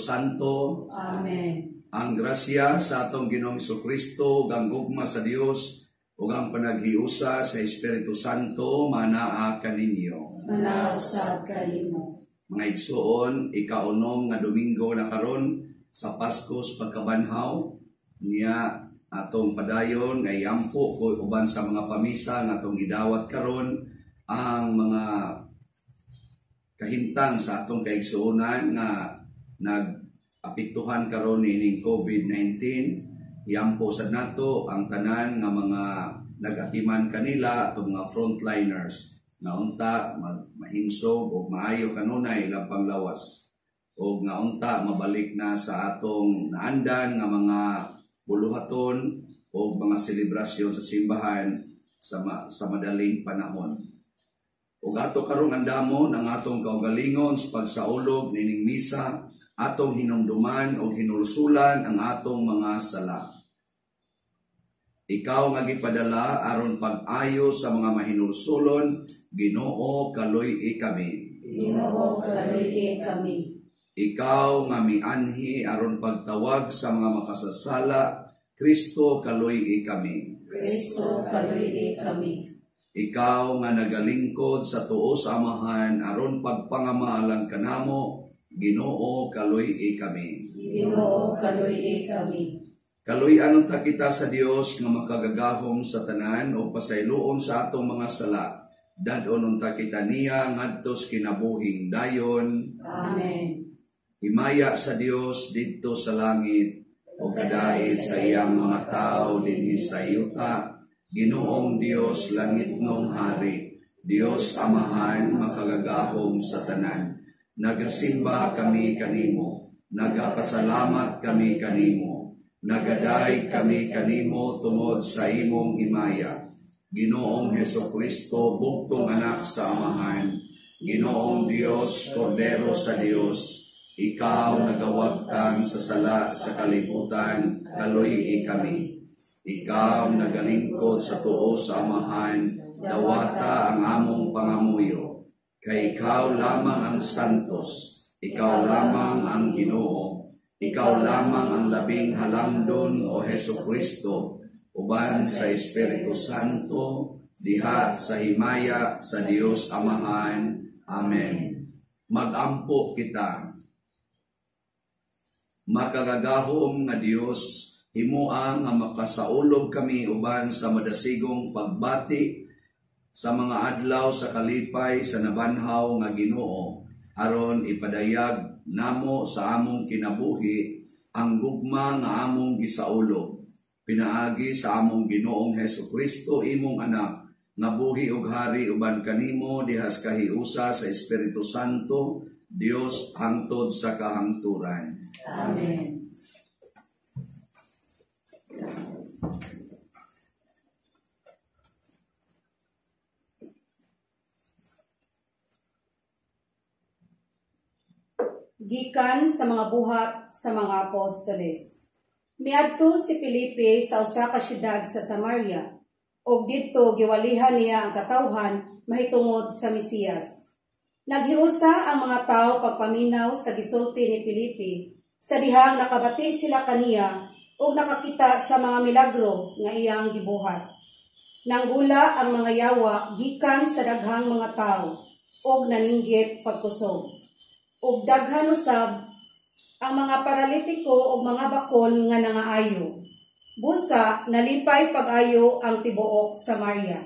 Santo. Amen. Ang grasya sa atong Ginoong Kristo ug ang gugma sa Dios ug ang panaghiusa sa Espiritu Santo manaa kaninyo. Manaa usab kanimo. Mga igsuon, ikaunom nga Domingo na karon sa Pasko sa pagkabanhaw niya, atong padayon nga iampo ko uban sa mga pamisa nga atong gidawat karon ang mga kahimtang sa atong kaigsuonan nga nag-apektuhan karon niining COVID-19. Iampo sad nato ang tanan nga mga nag-atiman kanila, atong mga frontliners, nga unta mahimsog og maayo kanunay ilang panglawas og nga unta mabalik na sa atong naandan nga mga buluhaton o mga selebrasyon sa simbahan sa madaling panahon. Ug ato karong andamon ang atong kaugalingon sa pagsaulog niining misa, atong hinumduman o hinulsulan ang atong mga sala. Ikaw nga gipadala aron pag-ayo sa mga mahinulsulon, Ginoo, kaluy-i kami. Ginoo, kaluy-i kami. Ikaw nga mianhi aron pagtawag sa mga makasasala, Kristo, kaluy-i kami. Kristo, kaluy-i kami. Ikaw nga nagalingkod sa tuo sa Amahan aron pagpangamahalan kanamo, Ginoo, kaluy-i kami. Ginoo, kaluy-i kami. Kaluy-an unta kita sa Dios nga makagagahom sa tanan o pasayloon sa atong mga sala. Dad-on unta kita niya ngadto sa kinabuhing dayon. Amen. Himaya sa Dios didto sa langit o kadait sa iyang mga tawo dinhi sa yuta. Ginoong Dios, langitnong hari, Dios Amahan, makagagahom sa tanan. Nagasimba kami kanimo, nagapasalamat kami kanimo, nagaday kami kanimo tungod sa imong himaya. Ginoong Heso Kristo, bugtong anak sa Amahan, Ginoong Dios, Kordero sa Dios, ikaw nagawagtang sa sala sa kalibutan, kaluy-i kami. Ikaw nagalingkod sa tuo sa Amahan, dawata ang among pangamuyo. Kay ikaw lamang ang santos, ikaw lamang ang Ginoo, ikaw lamang ang labing halangdon, o Heso Kristo, uban sa Espiritu Santo, diha sa himaya sa Dios Amahan. Amen. Magampo kita. Makagagahom nga Dios, himua nga makasaulog kami uban sa madasigong pagbati sa mga adlaw sa kalipay sa nabanhaw nga Ginoo, aron ipadayag namo sa among kinabuhi ang gugma nga among gisaulog pinaagi sa among Ginoong Heso Kristo, imong anak, nga buhi ug hari uban kanimo diha sa kahiusa sa Espiritu Santo, Dios, hangtod sa kahangturan. Amen. Gikan sa mga buhat sa mga apostoles. Miadto si Felipe sa usa ka syudad sa Samaria, ug didto giwalihan niya ang katawhan mahitungod sa Mesiyas. Naghiusa ang mga tawo pagpaminaw sa gisulti ni Felipe sa dihang nakabati sila kaniya ug nakakita sa mga milagro nga iyang gibuhat. Nanggula ang mga yawa gikan sa daghang mga tawo ug naninggit pagkusog. Ug daghan usab ang mga paralitiko ug mga bakol nga nangaayo. Busa nalipay pag-ayo ang tibuok Samaria.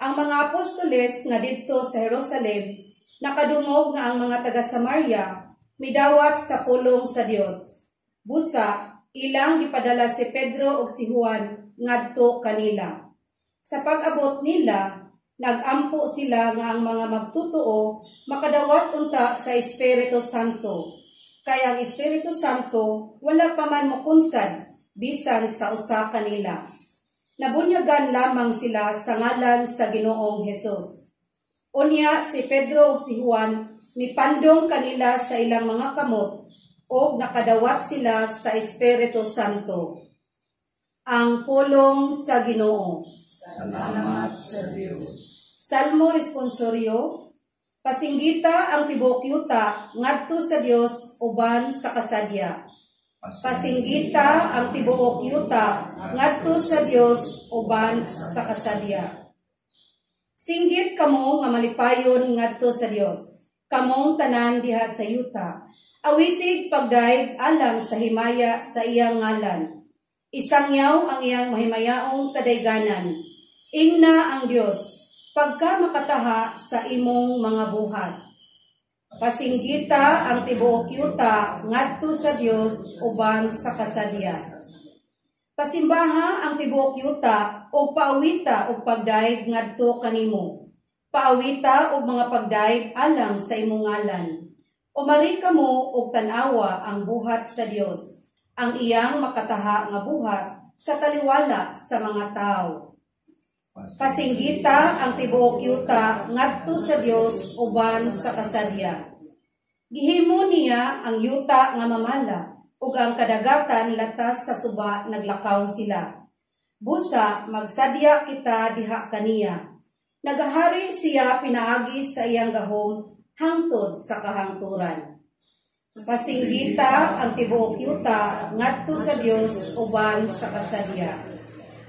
Ang mga apostoles nga didto sa Jerusalem nakadungog nga ang mga taga Samaria midawat sa pulong sa Dios. Busa ilang gipadala si Pedro ug si Juan ngadto kanila. Sa pag-abot nila, nagampo sila nga ang mga magtutoo makadawat unta sa Espiritu Santo. Kay ang Espiritu Santo wala pa man mokunsad bisan sa usa kanila. Nabunyagan lamang sila sa ngalan sa Ginoong Hesus. Unya si Pedro ug si Juan mipandong kanila sa ilang mga kamot ug nakadawat sila sa Espiritu Santo. Ang pulong sa Ginoo. Salamat sa Dios. Salmo Responsorio. Pasinggita ang tibuok yuta ngadto sa Dios uban sa kasadya. Pasinggita ang tibuok yuta ngadto sa Dios uban sa kasadya. Singgit kamo nga malipayon ngadto sa Dios, kamong tanan diha sa yuta. Awitig pagdayeg alang sa himaya sa iyang ngalan. Isangyaw ang iyang mahimayaong kadayganan. Ingna ang Dios pagka makataha sa imong mga buhat. Pasinggita ang tibuok yuta ngadto sa Dios uban sa kasadya. Pasimbaha ang tibuok yuta og paawita og pagdayeg ngadto kanimo. Paawita og mga pagdayeg alang sa imong ngalan. Umari kamo og tan-awa ang buhat sa Dios, ang iyang makataha nga buhat sa taliwala sa mga tawo. Pasinggita ang tibuok yuta ngadto sa Dios uban sa kasadya. Gihimo niya ang yuta nga mamala ug ang kadagatan latas sa suba naglakaw sila. Busa magsadya kita diha kaniya. Nagahari siya pinaagi sa iyang gahom hangtod sa kahangturan. Pasinggita ang tibuok yuta ngadto sa Dios uban sa kasadya.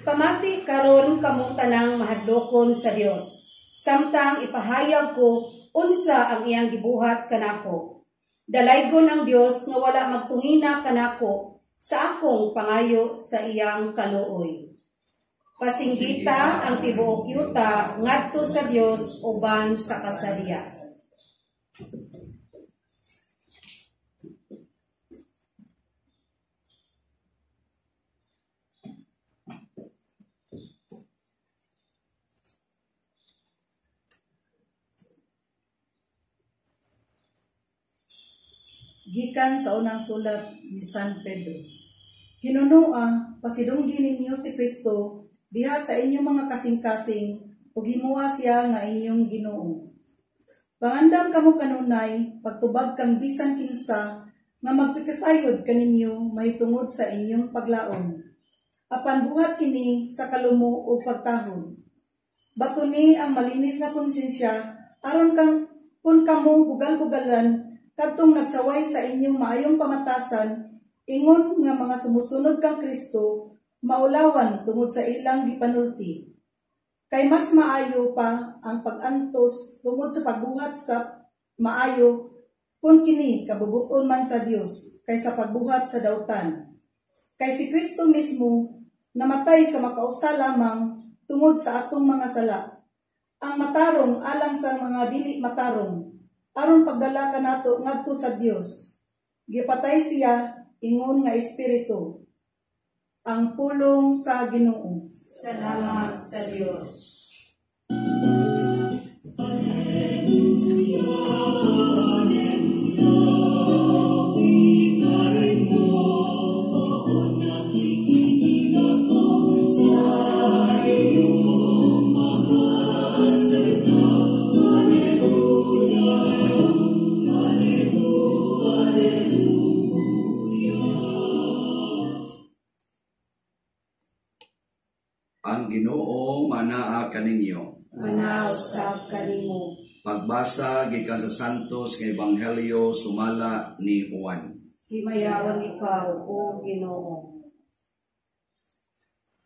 Pamati karon kamong tanang mahadlokon sa Dios, samtang ipahayag ko unsa ang iyang gibuhat kanako. Dalaygon ang Dios nga wala magtungina kanako sa akong pangayo sa iyang kaluoy. Pasinggita ang tibuok yuta ngadto sa Dios uban sa kasadya. Gikan sa unang sulat ni San Pedro. Hinunoa, pasidunggi ninyo si Kristo diha sa inyong mga kasing-kasing ug himoa siya nga inyong Ginoo. Pangandam kamo kanunay pagtubag kang bisan kinsa nga magpikasayod kaninyo mahitungod sa inyong paglaom. Apan buhat kini sa kalumo ug pagtahod. Batuni ang malinis na konsensya aron kang kun kamo bugal-bugalan kadtong nagsaway sa inyong maayong pamatasan, ingon nga mga sumusunod kang Kristo, maulawan tungod sa ilang gipanulti. Kay mas maayo pa ang pag-antos tungod sa pagbuhat sa maayo, kung kini kabubuton man sa Dios kaysa pagbuhat sa dautan. Kay si Kristo mismo namatay sa makausa lamang tungod sa atong mga sala. Ang matarong alang sa mga dili matarong, aron pagdala kanato ngadto sa Dios. Gipatay siya ingon nga espiritu. Ang pulong sa Ginoo. Salamat sa Dios. Ang Ginoo manaa kaninyo. Manaa usab kanimo. Pagbasa gikan sa Santos nga Ebanghelyo sumala ni Juan. Himayaon ikaw, o Ginoo.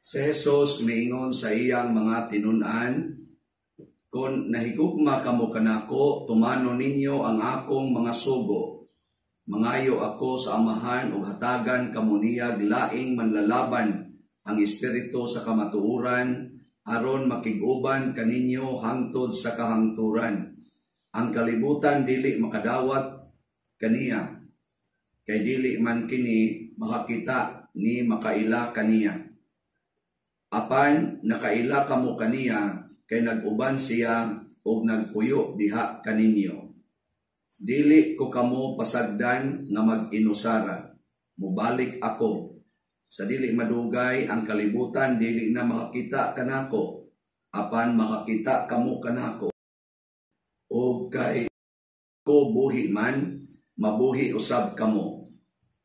Si Jesus miingon sa iyang mga tinun-an, "Kon nahigugma kamo kanako, tumano ninyo ang akong mga sugo. Mangayo ako sa Amahan ug hatagan kamo niyag laing manlalaban ang espiritu sa kamatuoran, aron makig-uban kaninyo hangtod sa kahangturan. Ang kalibutan dili makadawat kaniya, kay dili man kini makakita ni makaila kaniya. Apan nakaila kamo kaniya, kay nag-uban siya og nagpuyo diha kaninyo. Dili ko kamo pasagdan nga mag-inusara, mubalik ako. Sa dili madugay ang kalibutan dili na makakita kanako, apan makakita kamo kanako. O kay ko buhi man, mabuhi usab kamo.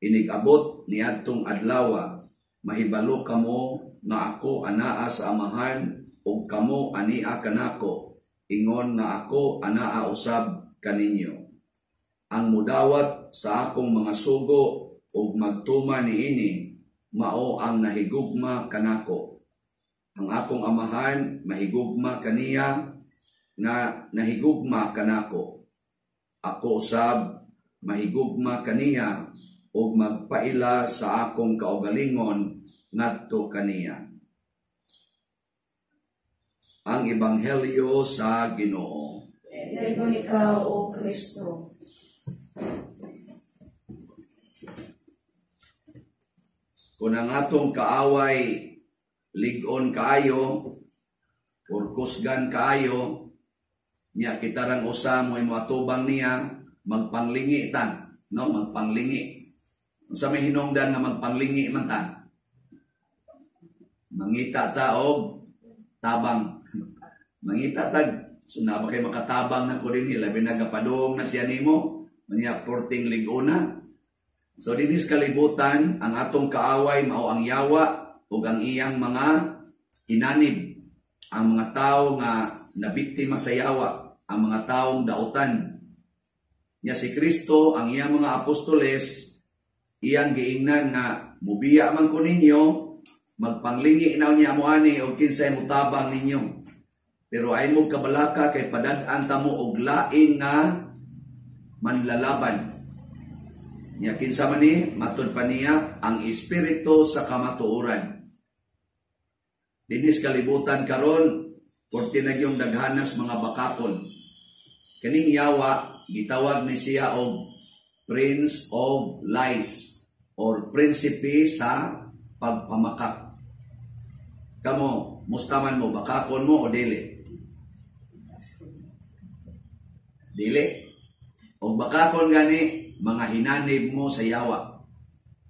Inig-abot niadtong adlawa, mahibalo kamo nga ako anaa sa Amahan ug kamo ania kanako, ingon nga ako anaa usab kaninyo. Ang mudawat sa akong mga sugo ug magtuman niini, mao ang nahigugma kanako. Ang akong Amahan mahigugma kaniya nga nahigugma kanako. Ako usab mahigugma kaniya ug magpaila sa akong kaugalingon ngadto kaniya. Ang Ebanghelyo sa Ginoo. Dayon ikaw, O Kristo. Kung ang atong kaaway lig-on kaayo or kusgan kaayo, niya kita rang usa mo moatubang niya, magpanglingi ta, no? Magpanglingi. Unsa may hinungdan nga magpanglingi man ta? Mangita ta og tabang. Mangita tag, so na ba kay makatabang na ko dinhi, labi nagapadung na siya nimo, manya porting lig-ona. So dinis kalibutan, ang atong kaaway mao ang yawa ug ang iyang mga hinanib, ang mga tawo nga nabiktima sa yawa, ang mga taong dautan. Nya si Kristo, ang iyang mga apostoles, iyang giingnan nga mubiya man ko ninyo, magpanglingi na niya mo ani og kinsay mutabang ninyo. Pero ay mo kabalaka kay padad-an ta mo og lain nga manlalaban. Nya kinsa man ni, matud pa niya ang espiritu sa kamatuoran. Dinis kalibutan karon, porti nagyong daghanas mga bakakon. Kaning yawa gitawag ni siya og Prince of Lies or prinsipe sa pagpamakak. Kamo, mustaman mo, bakakon mo o dili? Dili. O bakakon gani, mga hinanib mo sa yawa.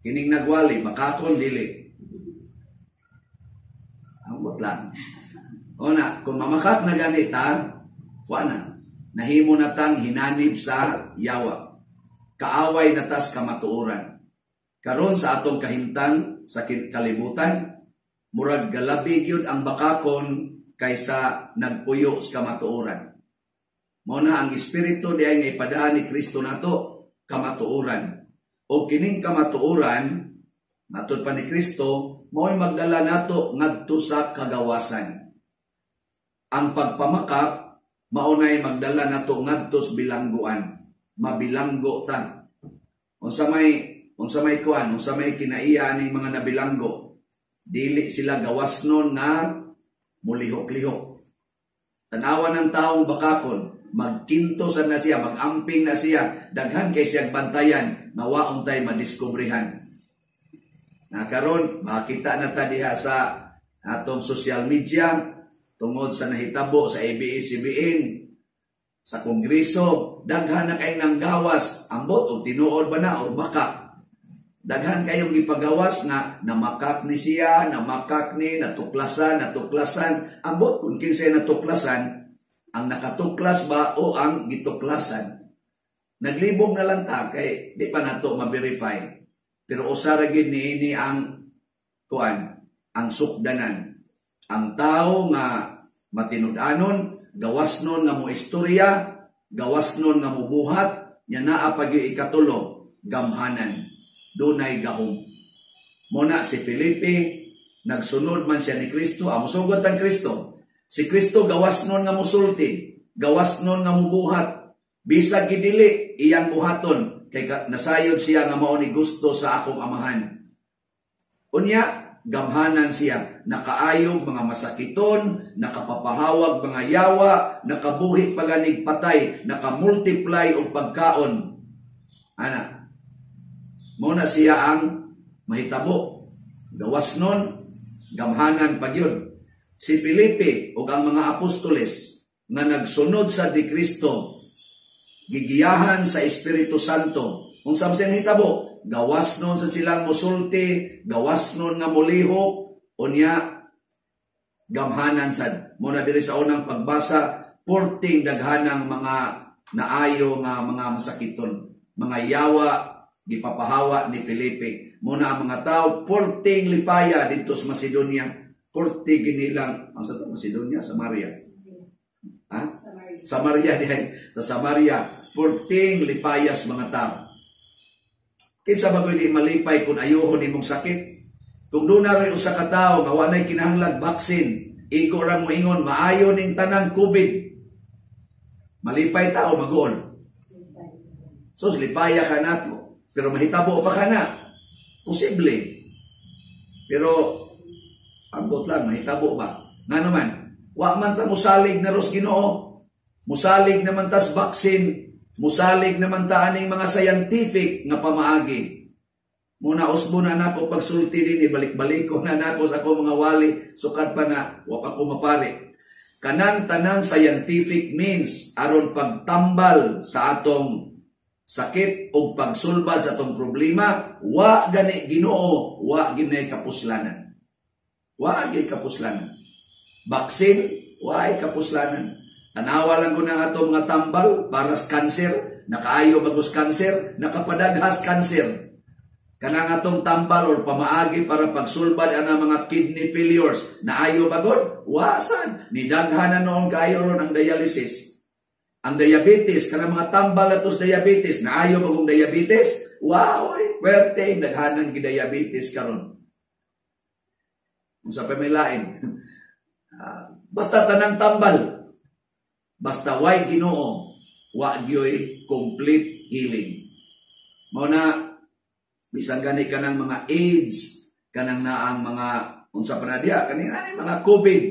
Kining nagwali, bakakon dili. Ambot lang. O na, kung mamakak na gani ta, wa na. Nahimo na tang hinanib sa yawa. Kaaway na tas kamatuoran. Karon sa atong kahimtang sa kalibutan, murag galabi gyud ang bakakon kaysa nagpuyo sa kamatuoran. Mao na ang espiritu diay nga ipadaan ni Kristo nato, kamatuoran. O kining kamatuoran, matud pa ni Kristo, mao'y magdala nato ngadto sa kagawasan. Ang pagpamakak mao nay magdala nato ngadto sa bilangguan. Mabilanggo ta. Unsa may kuan, unsa may kinaiya ning mga nabilanggo, dili sila gawasnon nga mulihok-lihok. Tanawa ng taong bakakon, magkinto sa na siya, magamping na siya, daghan kay siyang bantayan, nga waon tay madiskubrehan. Na karon makita na ta diha sa atong social media tungod sa nahitabo sa ABS-CBN, sa Kongreso, daghan na kay nanggawas, ambot og tinuod ba na or baka. Daghan kayong gipagawas nga namakak ni siya, namakak ni, natuklasan, natuklasan. Ambot kung kinsay natuklasan, ang nakatuklas ba o ang gituklasan. Naglibog na lang ta kay di pa nato ma-verify. Pero usa ra gyud niini ang kuan, ang sukdanan. Ang tao nga matinud-anon, gawas nun nga mo istorya, gawas nun nga mubuhat, nya naa pa gyud ikatulo, gamhanan. Dunay gahom. Muna si Felipe, nagsunod man siya ni Kristo, musugod ang Kristo. Si Kristo gawas nun nga musulti, gawas nun nga mubuhat, bisag gidili iyang buhaton, kay nasayod siya nga mao ni gusto sa akong amahan. Unya, gamhanan siya, nakaayog mga masakiton, nakapapahawag mga yawa, nakabuhi paganig patay, nakamultiply og pagkaon. Ana, mao na siya ang mahitabo. Gawas nun, gamhanan pa gyud. Si Felipe ug ang mga apostoles nga nagsunod sa di Kristo, gigiyahan sa Espiritu Santo. Unsa man siya nahitabo? Gawas nun sa silang musulti, gawas nun nga mulihok, unya gamhanan sad. Muna diri sa unang pagbasa, porting daghanang mga naayo nga mga masakiton, mga yawa gipapahawa ni Felipe. Muna ang mga tao porting lipaya didto sa Macedonia, porting ginilang ang sa Macedonia, Samaria. Ha? Samaria. Samaria dihay. Sa Samaria, purting lipayas mga tao. Kinsa ba di malipay kung ayuhon imong sakit? Kung doon na rin usa ka tawo nga walay kinahanglan vaccine, igo ra mo ingon maayo ning tanang COVID. Malipay ta o maguol? So lipaya ka nato, pero mahitabo pa ka na. Posible. Pero ambot lang mahitabo ba? Ngano man, wa man ta musalig na ros Ginoo. Musalig naman tas vaccine, musalig naman ta aning mga scientific nga pamaagi. Muna usbo na nako pagsulti din, ibalik-balik ko na nako sa ako mga wali, sukad pa na, wa pa ko mapari. Kanang tanang scientific means aron pagtambal sa atong sakit o pagsulbad sa atong problema, wa gani Ginoo, wa gini kapuslanan. Wa gani kapuslanan. Vaccine, wa ay kapuslanan. Tanawa lang ko ng atong mga tambal para sa kanser, nakaayo bagos kanser, nakapadaghas kanser. Kanang atong tambal or pamaagi para pagsulbad ang mga kidney failures, naayo bagod? Wasan. Nidaghan na noon kaayo ron ang dialysis. Ang diabetes, kanang mga tambal atos diabetes, naayo bagong diabetes? Wow, pwerte, daghanan gi-diabetes karon. Unsa pa may lain? Basta tanang tambal. Basta way Ginoo, wa gyoy complete healing. Mao na bisan gani kanang mga AIDS, kanang naang mga unsa pa na diya, kanina ni mga COVID.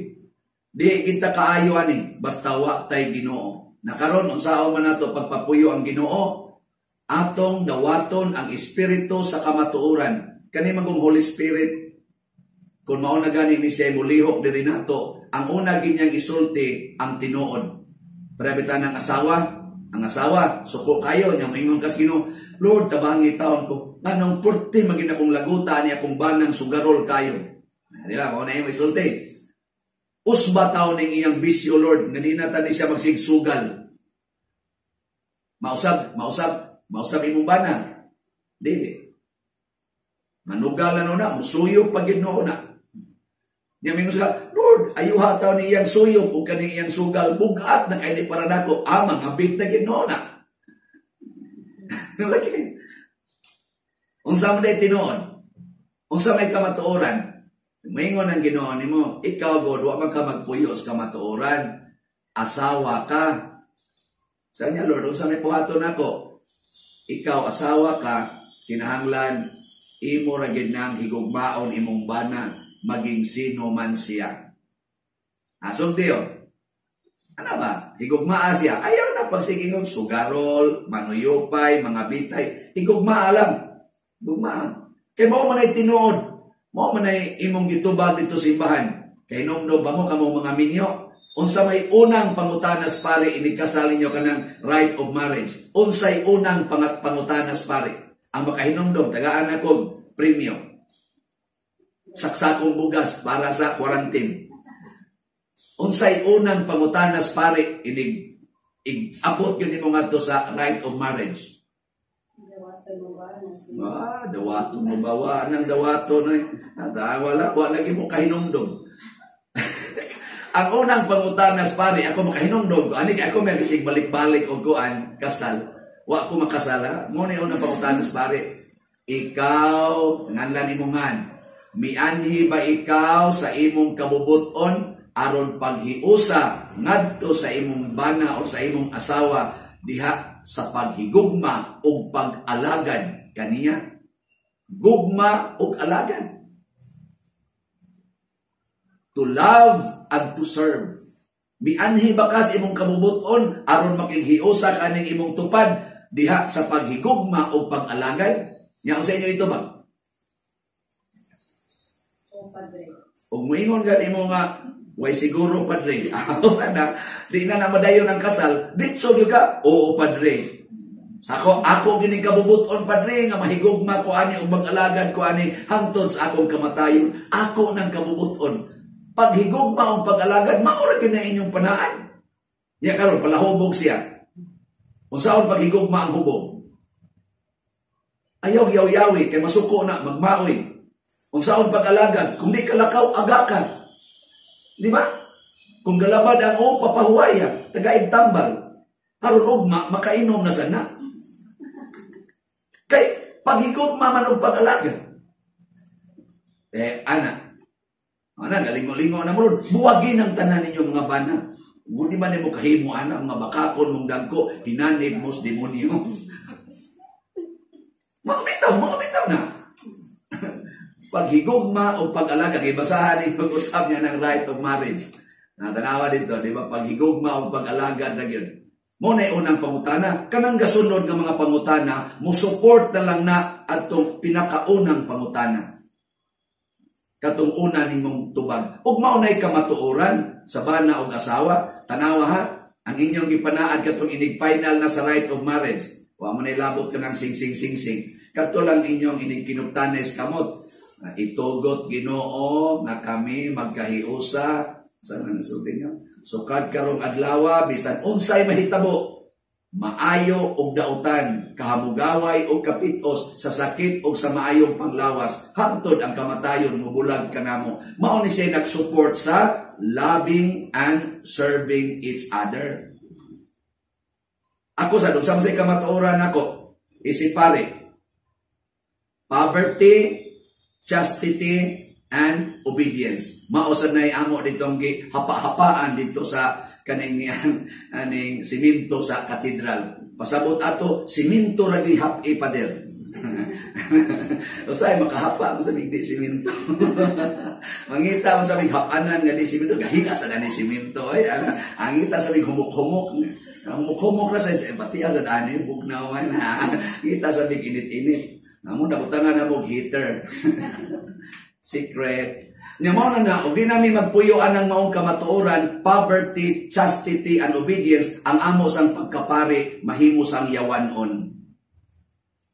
Di kita kaayo ani basta wa tay Ginoo. Nakaron unsaon man nato pagpapuyo ang Ginoo, atong dawaton ang espiritu sa kamatuoran. Kani magong Holy Spirit, kung mao na gani ni siya mulihok diri nato, ang una ginyang isulti ang tinuod. Para ng asawa, ang asawa suko kayo nya moingon kas Ginoo, Lord, tabangi taon ko. Nganong purti magin akong laguta ni akong banang sugarol kayo. Di ba? Mao na imo isulti. Usba taon ning iyang bisyo, Lord, nga di na ta ni siya magsigsugal. Mausab, mausab, mausab imong bana. Dili. Manugal na na, musuyop pag Ginoo na. Niya mingon siya, Lord, ayuha taon ni iyang suyop ug kani iyang sugal, bugat na kay para nako. Ah, mangabit na Ginoo na. Lagi. Unsa man day tinuod? Unsa may kamatuoran? Maingon ang Ginoo nimo, ikaw god wa man ka magpuyo sa kamatuoran. Asawa ka. Sa niya, Lord, unsa may buhaton nako? Ikaw asawa ka, kinahanglan imo ra gid nang higugmaon imong bana, maging sino man siya. Asog diyo. Ano ba? Higugmaa siya. Ayaw na pagsigingong sugarol, manuyupay, mga bitay. Higugmaa lang. Higugmaa. Kay mao man ay tinuod. Mao man ay imong gitubag dito simbahan. Kay nomdom ba mo kamo mga minyo? Unsa may unang pangutanas pare inikasal ninyo kanang right of marriage? Unsay unang pangutanas pare? Ang makahinumdom, tagaan ako premyo. Saksakong bugas para sa quarantine. Unsay unang pangutanas pare inig abot yun nimo ngadto sa right of marriage? Dawaton mo ba na si Ah, dawaton mo ba? Wa nang dawaton ay. Ata wala, wa lagi mo kahinumdom. Ang unang pangutanas pare, ako makahinumdom ko. Ani kay ako may gisig balik-balik og kuan kasal. Wa ko makasala. Mo ni unang pangutanas pare. Ikaw nganlan imo ngan. Mianhi ba ikaw sa imong kabubuton aron paghiusa ngadto sa imong bana o sa imong asawa diha sa paghigugma ug pag-alagad kaniya? Gugma ug alagad. To love and to serve. Mianhi ba ka sa imong kabubuton aron makighiusa kaning imong tupad diha sa paghigugma ug pag-alagad? Nya sa inyo ito ba? O padre. Ug moingon gani mo nga way siguro padre. Aw na di na madayon ang kasal, ditso gyud ka. Oo padre. Sako ako gining kabubuton padre nga mahigugma ko ani ug mag-alagad ko ani hangtod sa akong kamatayon. Ako nang kabubuton. Paghigugma ug pag-alagad mao ra gyud na inyong panaan. Nya karon palahubog siya. Unsaon paghigugma ang hubog? Ayaw yaw-yawi kay masuko na magmaoy. Unsaon pag-alagad? Kung di ka lakaw, aga ka. Di ba? Kung galabad ang o, papahuwaya, tagaig tambal. Aron ugma, makainom na sana. Kay, paghigugma man og pag-alaga. Eh, ana. Ana, galingo-lingo na mo ron. Buwagin ang tanan ninyo, mga bana. Di man mo kahimo ana, mga bakakon mong dagko, hinanib mo sa demonyo. Mga bitaw na. Paghigugma o pag-alaga, kay basahan ninyo pag-usap niya ng right of marriage. Natanawa dito, di ba? Paghigugma o pag-alaga na yun. Mo na unang pangutana. Kanang gasunod nga mga pangutana, mo support na lang na atong pinakaunang pangutana. Katong una nimong tubag. Ug mao nay kamatuoran sa bana og asawa, tanawa ha, ang inyong gipanaad katong inig final na sa right of marriage. Wa mo nay labot kanang sing sing sing sing. Kadto lang inyong inig kinuptanes kamot. Itugot Ginoo nga kami magkahiusa. Saan man nasulti niyo? Sukad karong adlawa bisan unsay mahitabo, maayo og dautan, kahamugaway og kapitos, sa sakit og sa maayong panglawas, hangtod ang kamatayon mubulag kanamo. Mao ni siya nag-support sa loving and serving each other. Ako sa unsa man say kamatuoran nako, isip pare, poverty, chastity, and obedience. Mao sad nay amo ditong gi hapa-hapaan dito sa kaning aning simento sa katedral. Pasabot ato, simento ra gyud hap-i, pader. Usay makahapa mo sa di simento. Mangita mo sa mig hapanan nga di simento, gahika sa dani simento ay ana. Angita sa mig humok-humok. Humok-humok ra sa batiya sa dani bugnaw man ha. Ngita sa mig init-init. Namo nabutangan na mo heater. Secret. Nya mao na na, og di nami magpuyoan ang maong kamatuoran, poverty, chastity, and obedience, ang amo sang pagkapari, mahimo sang yawanon.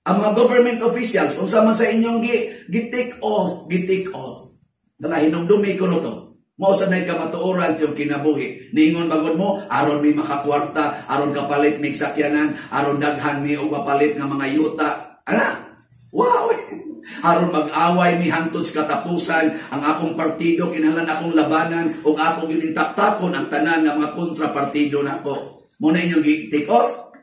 Ang mga government officials, unsa man sa inyong gi take off, gi take off. Dala hinumdumi ko no to. Mao sa nay kamatuoran yung kinabuhi. Niingon bagod mo, aron mi makakwarta, aron kapalit mig sakyanan, aron daghan mi og mapalit nga mga yuta. Ana? Wow! Aron mag-away mi hangtod sa katapusan, ang akong partido kinahanglan akong labanan ug ako gyud taktakon ang tanan nga mga kontrapartido nako. Mo na inyong gi-take off.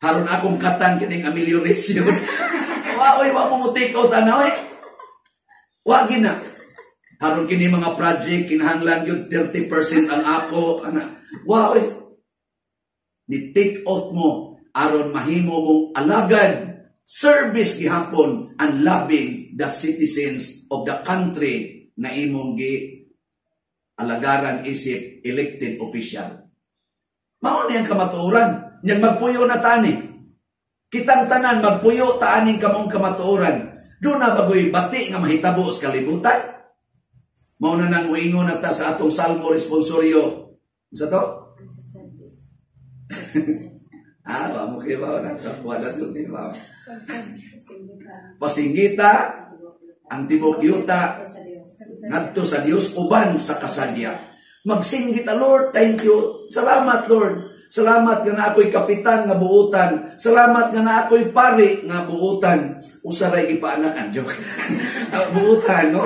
Haron akong katan kining amelioration. Wa oy, wa mo mo take off ana oy. Wa gina. Haron kini mga project kinahanglan gyud 30% ang ako ana. Wa oy. Ni take off mo aron mahimo mong alagad, service gihapon and loving the citizens of the country na imong gi alagaran isip elected official. Mao ni ang kamatuoran. Nyag magpuyo na tani. Kitang tanan magpuyo ta aning kamong kamatuoran. Doon na bagoy bati nga mahitabo sa kalibutan. Mao na nang uingon na ta sa atong Salmo responsorio. Unsa to? Ah, wa mo kay ba na wala sulti ba. Pasinggita ang tibok yuta ngadto sa Dios uban sa kasadya. Magsinggit, "Lord, thank you. Salamat, Lord. Salamat nga na ako'y kapitan nga buutan. Salamat nga na ako'y pari nga buutan." Usaray gipaanakan, joke. Buutan, no?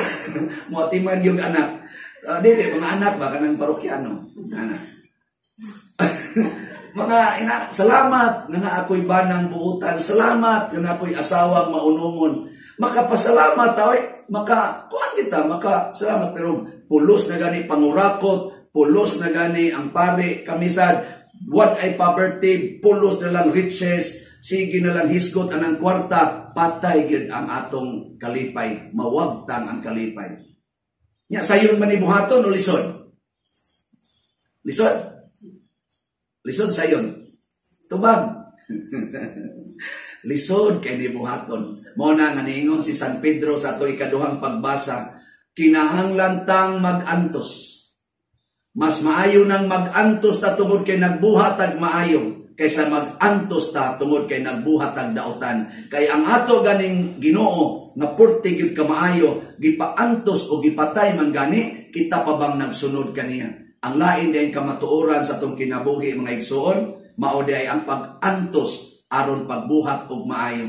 Muatiman yung anak. Dili, mga anak ba, kanang parokyano. Anak. Mga ina, salamat nga na ako'y banang buutan. Salamat nga na ako'y asawang maunungon. Makapasalamat, ay, maka, kuan kita, maka, salamat, pero pulos na gani pangurakot, pulos na gani ang pare, kamisad, what ay poverty, pulos na lang riches, sige na lang hisgot anang kwarta, patay gyud ang atong kalipay, mawagtang ang kalipay. Nya, sayon man ni buhaton o lisod? Lisod? Lisod sayon. Tubag. Lisod kay ni buhaton. Mao na nga niingon si San Pedro sa ato ikaduhang pagbasa, kinahanglan tang mag-antos. Mas maayo nang mag-antos ta tungod kay nagbuhat tag maayo kaysa mag-antos ta tungod kay nagbuhat tag daotan. Kay ang ato ganing Ginoo nga purti gyud kamaayo, gipaantos o gipatay man gani, kita pa bang nagsunod kaniya? Ang lain din kamatuoran sa atong kinabuhi, mga igsoon, mao di ay ang pag-antos aron pagbuhat og maayo.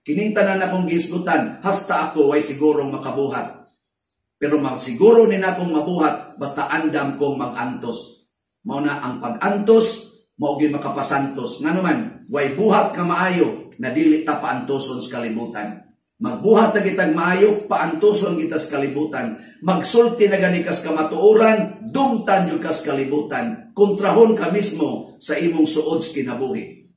Kining tanan akong gihisgutan, hasta ako way sigurong makabuhat. Pero magsiguro ni nakong mabuhat basta andam kong mag-antos. Mao na ang pag-antos mao gyud makapasantos. Ngano man, way buhat ka maayo na dili ta paantoson sa kalibutan. Magbuhat na kitag maayo, paantoson kita sa kalibutan. Magsulti na gani kas kamatuoran, dumtan jud kas kalibutan. Kontrahon ka mismo sa imong suod sa kinabuhi.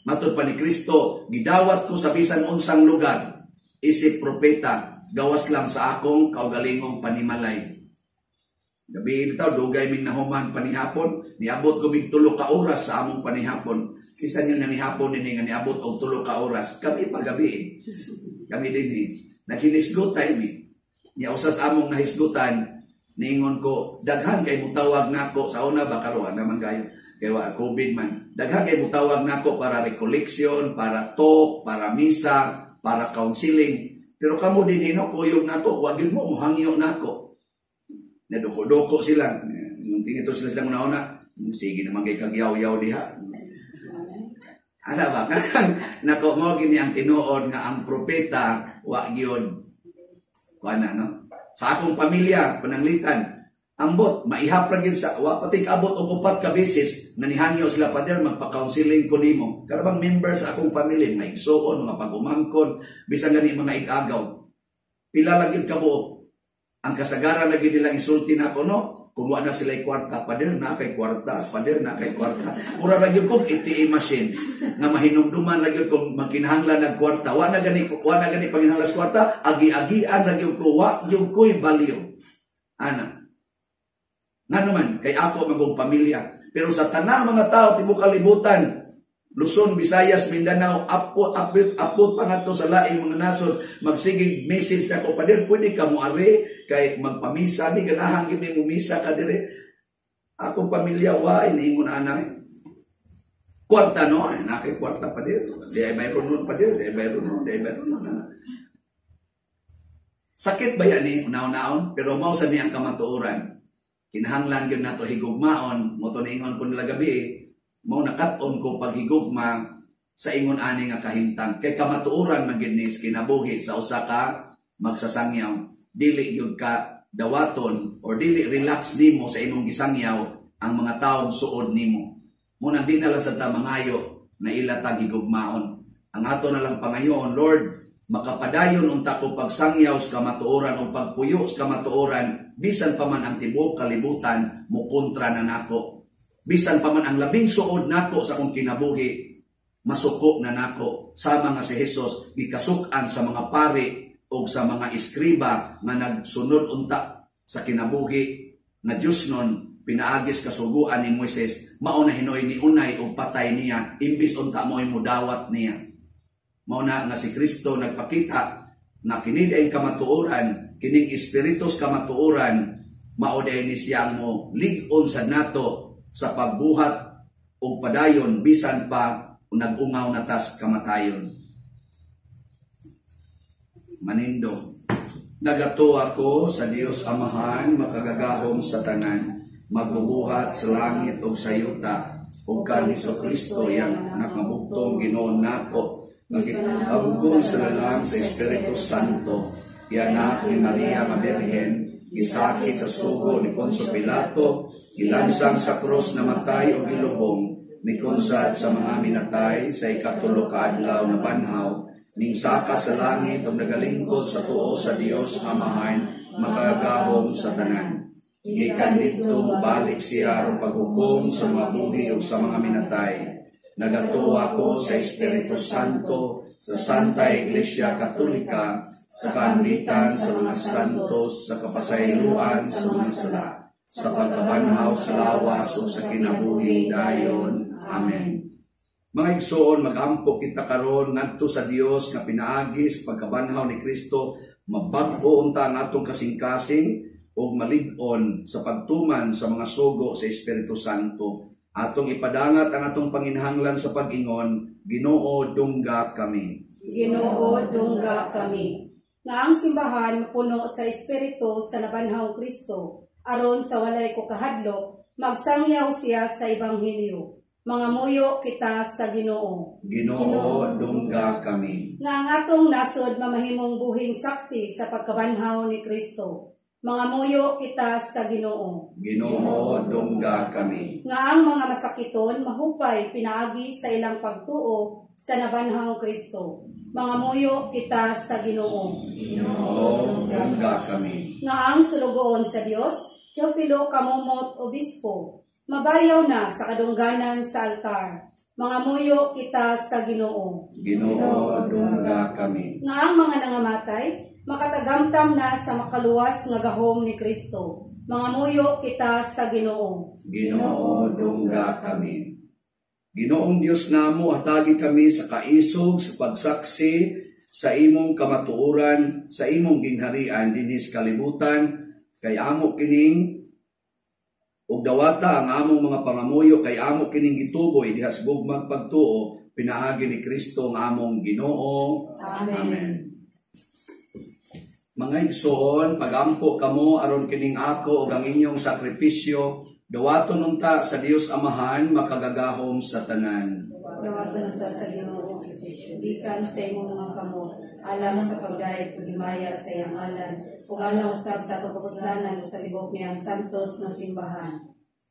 Matod pa ni Kristo, gidawat ko sa bisan unsang lugar, isip propeta, gawas lang sa akong kaugalingong panimalay. Gabi bitaw, dugay ming nahuman panihapon, niabot ko mig 3 ka oras sa among panihapon. Kinsa niyo nanihapon nini nga niabot og 3 ka oras? Kami pa gabi eh. Kami din eh. Naghinisgutay mi. Nya usas among nahisgutan, niingon ko, daghan kay mutawag nako sa una ba karon naman kayo. Kay wa COVID man. Daghan kay mutawag nako para recollection, para talk, para misa, para counseling. Pero kamo din no, kuyog nako, wa gyud mo mohangyo nako. Naduko-duko sila. Nung tingin to sila silang una-una, sige naman kay kagyaw-yaw diha. Ana ba? Nako mo gini ang tinuod nga ang propeta wa gyud. Kuana no? Sa akong pamilya pananglitan, ambot maihap ra gyud sa wa pati kaabot og 4 ka beses nga nihangyo sila, "Father, magpa-counseling ko nimo." Karabang member sa akong pamilya, mga igsuon, mga pag-umangkon, bisan gani mga igagaw. Pila lang gyud kabuok. Ang kasagaran na gyud nilang isulti nako no, kung wa na sila kwarta, "Pader, na kay kwarta, pader, na kay kwarta." Mura ra gyud kog ATM machine nga mahinumduman ra gyud kung magkinahanglan ng kwarta. Wa na gani panginahanglan sa kwarta, agi-agian ra gyud ko, wa gyud ko'y baliw. Ana. Ngano man, kay ako magong pamilya. Pero sa tanang mga tao tibuok kalibutan, Luzon, Visayas, Mindanao, apot, apot, apot pa ngadto sa laing mga nasod, magsigig message na ko, "Pader, pwede ka mo ari, kay magpamisa, mi ganahan gyud mi mumisa ka dire." Akong pamilya, wa, iniingon anay. Kwarta no, na kay kwarta pa dito. Di ay mayroon nun pa dito, di ay mayroon nun, di ay mayroon nun. Ana. Sakit ba yan ni una-unaon? Pero mao sa niyang kamatuoran. Kinahanglan gyud nato higugmaon, mo to niingon ko nila gabi, mao nakat-on ko paghigugma sa ingon ani nga kahimtang. Kay kamatuoran man gyud ni kinabuhi sa usa ka magsasangyaw. Dili gyud ka dawaton or dili relax nimo sa imong gisangyaw ang mga taong suod nimo. Munang di na lang sa ta mangayo na ila tang higugmaon. Ang ato na lang pangayoon, "Lord, makapadayon unta ko pagsangyaw sa kamatuoran o pagpuyo sa kamatuoran, bisan pa man ang tibuok kalibutan mukontra na nako. Bisan pa man ang labing suod nako sa akong kinabuhi, masuko na nako." Sama nga si Jesus gikasuk-an sa mga pari o sa mga eskriba nga nagsunod unta sa kinabuhi nga Diyos nun, pinaagis kasuguan ni Moises, mao na hinoy ni unay og patay niya, imbis unta mo'y mudawat niya. Mao na nga si Kristo nagpakita na kini day kamatuoran, kining espiritus kamatuoran, mao day ni siyang mo lig-on sa nato sa pagbuhat og padayon bisan pa nag-ungaw na tas kamatayon. Manindo. Nagatuo ako sa Dios Amahan, makagagahom sa tanan, magbubuhat sa langit ug sa yuta, ug kan Kristo, iyang anak nga bugtong Ginoo nako, nga giamgon sa lalang sa Espiritu Santo, gianak ni Maria nga Birhen, gisakit sa sugo ni Poncio Pilato, gilansang sa krus, namatay ug gilubong, mikonsad sa mga minatay, sa ikatulo ka adlaw nabanhaw, ningsaka sa langit ug nagalingkod sa tuo sa Dios Amahan, makagagahom sa tanan. Gikan didto mobalik siya aron paghukom sa mga buhi ug sa mga minatay. Nagatuo ako sa Espiritu Santo, sa Santa Iglesia Katolika, sa kaambitan sa mga santos, sa kapasayloan sa mga sala, sa pagkabanhaw sa lawas ug sa kinabuhing dayon. Amen. Mga igsoon, magampo kita karon ngadto sa Dios nga pinaagis pagkabanhaw ni Kristo, mabag-o unta ang atong kasing-kasing ug malig-on sa pagtuman sa mga sugo sa Espiritu Santo. Atong ipadangat ang atong panginahanglan sa pag-ingon, "Ginoo, dungga kami." Ginoo, dungga kami. Nga ang simbahan mapuno sa Espiritu sa nabanhawng Kristo, aron sa walay ko kahadlok, magsangyaw siya sa Ebanghelyo. Mangamuyo kita sa Ginoo. Ginoo, dungga kami. Nga ang atong nasod mamahimong buhing saksi sa pagkabanhaw ni Kristo. Mangamuyo kita sa Ginoo. Ginoo, dungga kami. Nga ang mga masakiton mahupay pinaagi sa ilang pagtuo sa nabanhawng Kristo. Mangamuyo kita sa Ginoo. Ginoo, dungga kami. Nga ang sulugoon sa Dios, Teofilo Camomot Obispo, mabayaw na sa kadungganan sa altar. Mangamuyo kita sa Ginoo. Ginoo, dungga kami. Nga ang mga nangamatay makatagamtam na sa makaluwas nga gahom ni Kristo. Mangamuyo kita sa Ginoo. Ginoo, dungga kami. Ginoong Dios namo, hatagi kami sa kaisog sa pagsaksi sa imong kamatuoran, sa imong gingharian dinhi sa kalibutan, kay amo kining ug dawata ang among mga pangamuyo, kay amo kining gituboy diha sa gugmang pagtuo pinaagi ni Kristo ang among Ginoo. Amen. Amen. Mga igsoon, pagampo kamo aron kining ako ug ang inyong sakripisyo, dawaton unta sa Dios Amahan makagagahom sa tanan. Dawaton unta sa Ginoo, gikan sa imong mga kamot, alang sa pagdayeg ug himaya sa iyang ngalan, ug alang usab sa atong kapuslanan sa tibuok niyang santos nga simbahan.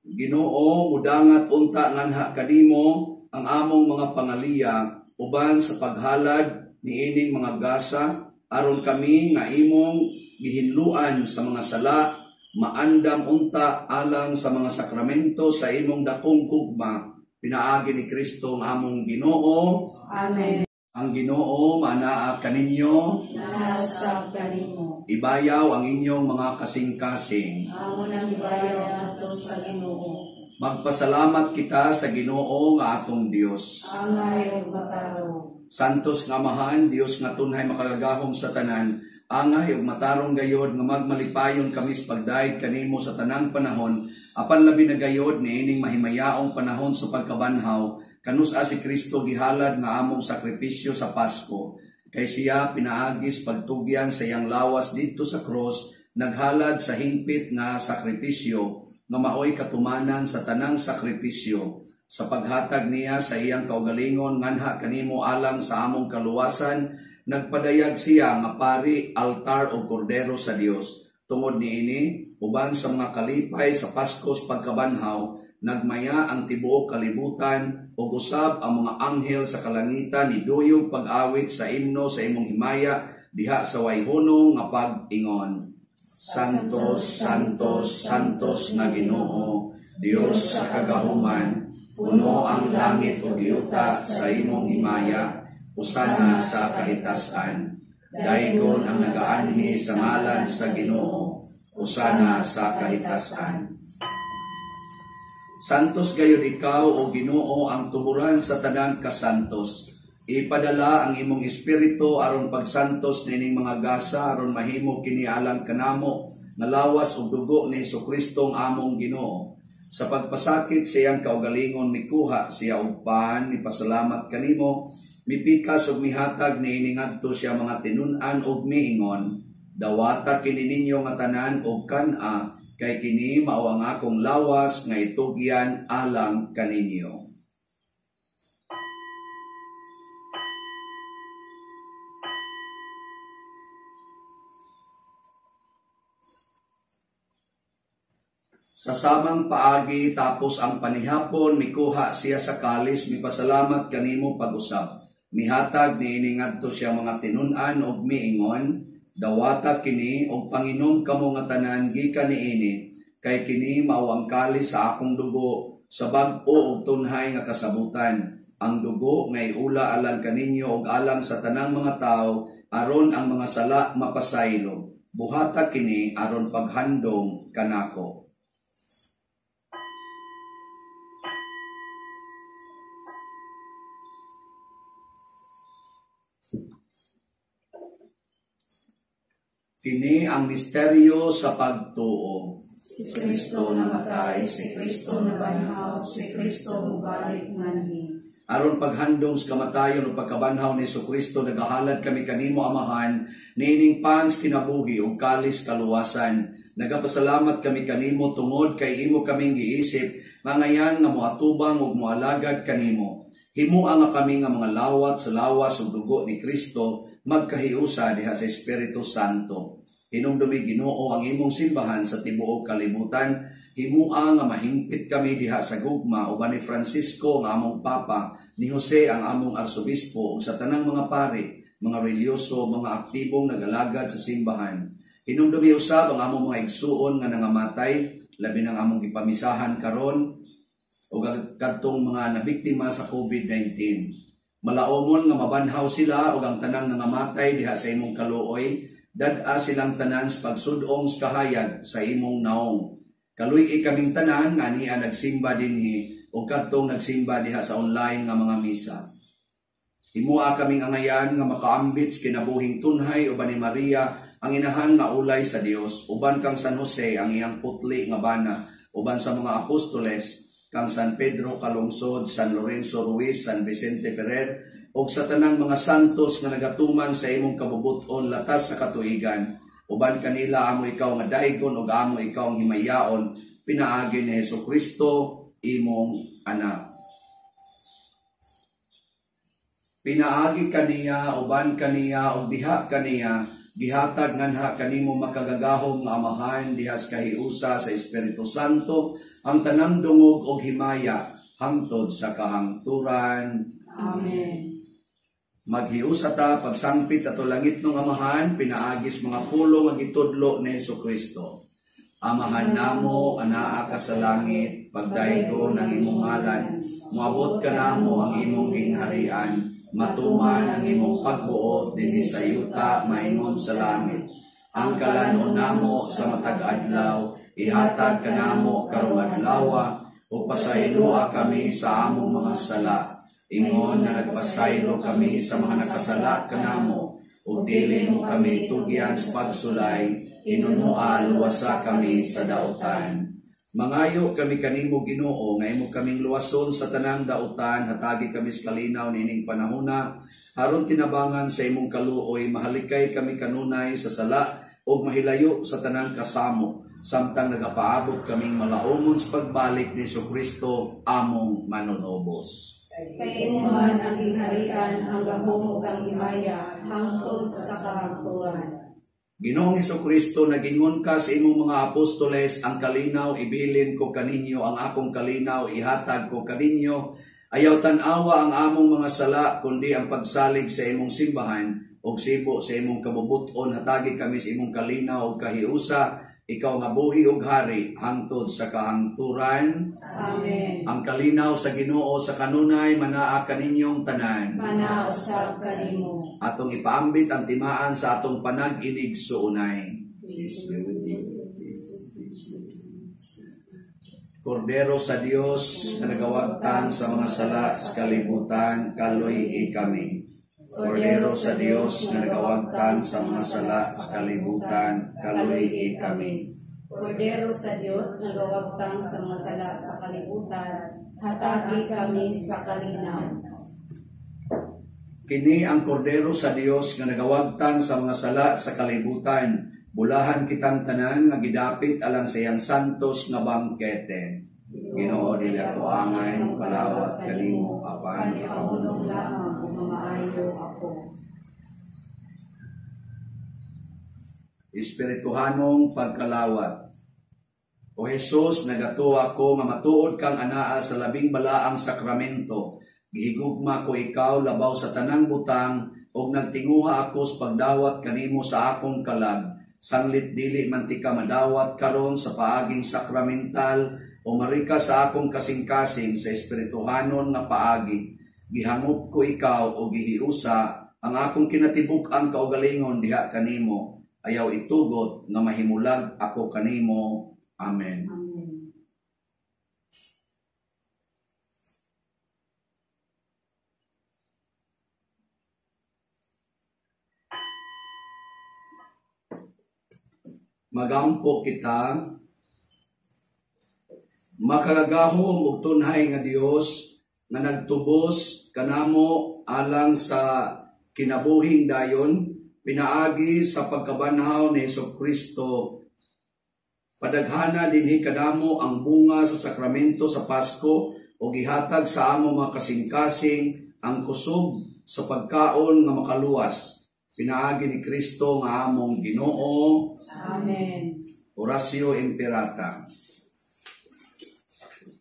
Ginoo, mudangat unta nganha kanimo ang among mga pangaliya uban sa paghalad niining mga gasa, aron kami nga imong gihinluan sa mga sala, maandam unta alang sa mga sakramento sa imong dakong gugma, pinaagi ni Kristo ang among Ginoo. Amen. Ang Ginoo manaa kaninyo, Nausab kanimo. Ibayaw ang inyong mga kasing-kasing. Amo nang ibayaw ato sa Ginoo. Magpasalamat kita sa Ginoo nga atong Dios. Angay ug matarong. Santos nga Amahan, Dios nga tunhay makagagahom sa tanan, angay ug matarong gayod nga magmalipayon kami sa pagdayeg kanimo sa tanang panahon, apan labi na gayod niining mahimayaong panahon sa pagkabanhaw, kanus-a si Kristo gihalad nga among sakripisyo sa Pasko. Kay siya pinaagis pagtugyan sa iyang lawas didto sa krus, naghalad sa hingpit nga sakripisyo, nga maoy katumanan sa tanang sakripisyo. Sa paghatag niya sa iyang kaugalingon nganha kanimo alang sa among kaluwasan, nagpadayag siya nga pari, altar o kordero sa Dios. Tungod niini, uban sa mga kalipay sa Paskos pagkabanhaw, nagmaya ang tibuok kalibutan ug usab ang mga anghel sa kalangitan niduyog pag-awit sa imno sa imong himaya diha sa wayhunong nga pag-ingon. Santos, Santos, Santos na Ginoo, Dios sa kagahuman, puno ang langit ug yuta sa imong himaya, usana sa kahitasan. Daygon ang nagaanhi sa ngalan sa Ginoo, usana sa kahitasan. Santos gayud ikaw, o Ginoo, ang tuburan sa tanang kasantos. Ipadala ang imong espiritu aron pagsantos nining mga gasa aron mahimo kini alang kanamo nga lawas ug dugo ni Hesukristo ang among Ginoo. Sa pagpasakit sa iyang kaugalingon mikuha siya og pan, mipasalamat kanimo, mipikas ug mihatag niini ngadto siya mga tinun-an ug miingon, dawata kini ninyo nga tanan og kan-a, kay kini mao ang akong lawas nga itugyan alang kaninyo. Sa samang paagi tapos ang panihapon, mikuha siya sa kalis, mipasalamat kanimo pag-usab. Mihatag niini ngadto siya mga tinun-an og miingon, dawata kini og panginom kamo nga tanan gikan niini, kay kini mao ang kalis sa akong dugo sa bag-o og tunhay nga kasabutan. Ang dugo nga iula alang kaninyo og alang sa tanang mga tawo aron ang mga sala mapasaylo. Buhata kini aron paghandom kanako. Kini ang misteryo sa pagtuo. Si Kristo namatay, si Kristo nabanhaw, si Kristo mubalik nganhi. Aron paghandom sa kamatayon o pagkabanhaw ni Hesukristo, nagahalad kami kanimo Amahan, niining pans kinabuhi ug kalis kaluwasan. Nagapasalamat kami kanimo tungod kay imo kaming giisip, mangayan nga moatubang ug moalagad kanimo. Himua nga kami nga mga lawat sa lawas ug dugo ni Kristo magkahiusa diha sa Espiritu Santo. Hinumdumi, Ginoo, ang imong simbahan sa tibuok kalibutan. Himua nga mahingpit kami diha sa gugma uban ni Francisco nga among Papa, ni Jose ang among Arsobispo ug sa tanang mga pari, mga relyoso, mga aktibong nagalagad sa simbahan. Hinumdumi usab ang among mga igsuon nga nangamatay, labi ng among gipamisahan karon ug kadtong mga nabiktima sa COVID-19. Malaomon nga mabanhaw sila ug ang tanang nangamatay diha sa imong kaluoy, dad-a silang tanan sa pagsudong sa kahayag sa imong naong. Kaluy-i kaming tanan nga niya nagsimba dinhi ug kadtong nagsimba diha sa online nga mga misa. Himua kaming angayan nga makaambit sa kinabuhing tunhay uban ni Maria ang inahan nga ulay sa Dios, uban kang San Jose ang iyang putli nga bana, uban sa mga apostoles kang San Pedro Calungsod, San Lorenzo Ruiz, San Vicente Ferrer, ug sa tanang mga santos nga nagatuman sa imong kabubut-on latas sa katuigan. Uban kanila amo ikaw nga daigon ug amo ikaw ang himayaon, pinaagi ni Hesukristo imong anak. Pinaagi kaniya, uban kaniya, ug diha kaniya, gihatag nganha kanimo makagagahom nga Amahan diha sa kahiusa sa Espiritu Santo ang tanang dungog og himaya hangtod sa kahangturan. Amen. Maghiusa ta pagsangpit sa atong langitnong Amahan pinaagis mga pulong nga gitudlo ni Hesukristo. Amahan namo, anaa ka sa langit, pagdaygo ng imong ngalan, moabot ka namo ang imong gingharian, matuman ang imong pagbuot dinhi sa yuta maingon sa langit. Ang kalan-on namo sa matag adlaw, ihatag kanamo karong adlawa, ug pasayloa kami sa among mga sala, ingon nga nagpasaylo kami sa mga nakasala kanamo, ug dili mo kami tugyan sa pagsulay, inunua luwasa kami sa dautan. Mangayo kami kanimo, Ginoo, nga imo kaming luwason sa tanang dautan, hatagi kami sa kalinaw niining panahona, aron tinabangan sa imong kaluoy, mahalikay kami kanunay sa sala ug mahilayo sa tanang kasamo, samtang nagapaabot kaming malaumon sa pagbalik ni Hesukristo among manunubos. Kay imo man ang gingharian, ang gahom ug ang himaya hangtod sa kahangturan. Ginoong Hesukristo, nagingon ka sa imong mga apostoles, ang kalinaw ibilin ko kaninyo, ang akong kalinaw ihatag ko kaninyo. Ayaw tan-awa ang among mga sala, kundi ang pagsalig sa imong simbahan ug sibo sa imong kabubut-on. Hatagi kami sa imong kalinaw ug kahiusa, ikaw nga buhi ug hari hangtod sa kahangturan. Amen. Ang kalinaw sa Ginoo sa kanunay manaa kaninyong tanan. Manaa usab kanimo. Atong ipaambit ang timaan sa atong panag-inig suunay. Peace be with you. Peace, peace be with you. Kordero sa Dios nga nagawagtang sa mga sala sa kalibutan, kaluy-i kami. Kordero sa Dios nga nagawagtang sa mga sala sa kalibutan, kaluy-i kami. Kordero sa Dios nga nagawagtang sa mga sala sa kalibutan, hatagi kami sa kalinaw. Kini ang kordero sa Dios nga nagawagtang sa mga sala sa kalibutan. Bulahan kitang tanan nga gidapit alang sa iyang santos nga bangkete. Ginoo, dili ako angay mokalawat kanimo, apan ipahulong lamang ug mamaayo ako. Espirituhanong pagkalawat. O Jesus, nagatuo ko nga matuod kang anaa sa labing balaang sakramento. Gihigugma ko ikaw labaw sa tanang butang ug nagtinguha ako sa pagdawat kanimo sa akong kalag. Sanglit dili man ti ka madawat karon sa paaging sakramental o marika sa akong kasing-kasing sa espirituhanon nga paagi. Gihangop ko ikaw o gihiusa ang akong kinatibuk-ang kaugalingon diha kanimo. Ayaw itugot nga mahimulag ako kanimo. Amen. Amen. Magampo kita, makagagahom ug tunhay nga Dios nga nagtubos kanamo alang sa kinabuhing dayon pinaagi sa pagkabanhaw ni Hesukristo. Padaghana dinhi kanamo ang bunga sa sakramento sa Pasko ug gihatag sa among mga kasing-kasing ang kusog sa pagkaon nga makaluwas. Pinaagi ni Kristo nga among Ginoo. Amen. Oratio Imperata.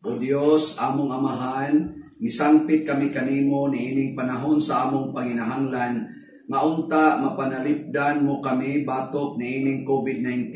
O Dios, among Amahan, misangpit kami kanimo niining panahon sa among panginahanglan nga unta mapanalipdan mo kami batok niining COVID-19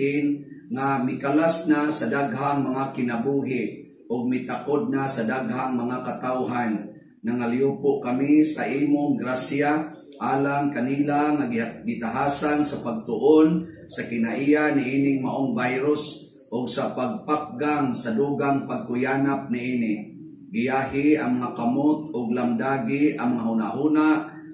nga mikalas na sa daghang mga kinabuhi ug mitakod na sa daghang mga katawhan. Nangaliupo kami sa imong grasya alang kanila nga gitahasan sa pagtuon sa kinaiya niining maong virus o sa pagpakgang sa dugang pagkuyanap niini. Giyahi ang mga kamot ug lamdagi ang mga hunahuna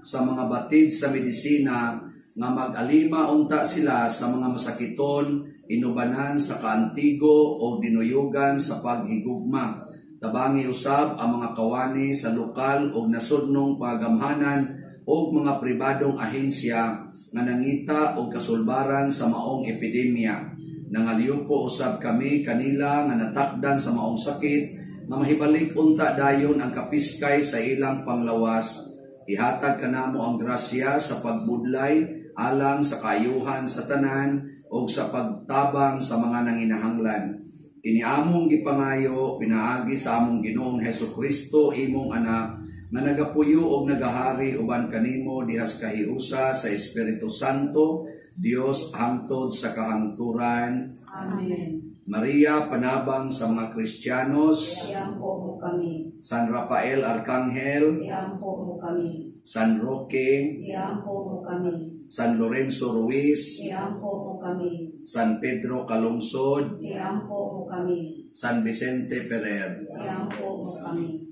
sa mga batid sa medisina nga mag-alima unta sila sa mga masakiton, inubanan sa kaantigo o dinuyugan sa paghigugma. Tabangi usab ang mga kawani sa lokal o nasudnong pagamhanan o mga pribadong ahensya nga nangita og kasulbaran sa maong epidemya. Nangaliupo usab kami kanila nga natakdan sa maong sakit nga mahibalik unta dayon ang kapiskay sa ilang panglawas. Ihatag kanamo ang grasya sa pagbudlay alang sa kaayuhan sa tanan o sa pagtabang sa mga nanginahanglan. Kini among gipangayo pinaagi sa among Ginoong Hesukristo, imong anak, nga nagapuyo og nagahari uban kanimo dihas kahiusa sa Espiritu Santo, Dios, hangtod sa kahangturan. Amen. Maria, panabang sa mga Kristiyanos. Iampo mo kami. San Rafael Arcangel. Iampo mo kami. San Roque. Iampo mo kami. San Lorenzo Ruiz. Iampo mo kami. San Pedro Calungsod. Iampo mo kami. San Vicente Ferrer. Iampo mo kami.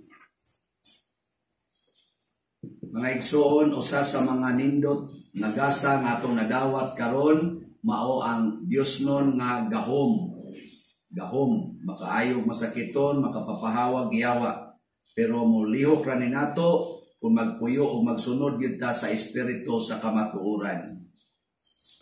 Mga igsoon, usa sa mga nindot nagasa nga atong nadawat karon mao ang Diosnon nga gahom. Gahom, makaayog masakiton, makapapahawag giyawa. Pero molihok ra ni nato kung magpuyo o magsunod gyud ta sa espiritu sa kamatuoran.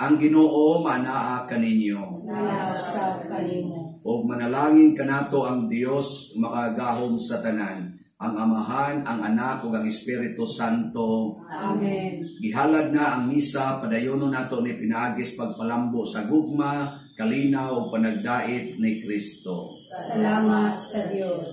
Ang Ginoo manaa kaninyo. Naa sa kanimo. Og manalangin kanato ang Dios makagahom sa tanan, ang Amahan, ang Anak ug ang Espiritu Santo. Amen. Gihalad na ang misa, padayonon nato ni pinaagis pagpalambo sa gugma, kalinaw ug panagdait ni Kristo. Salamat sa Dios.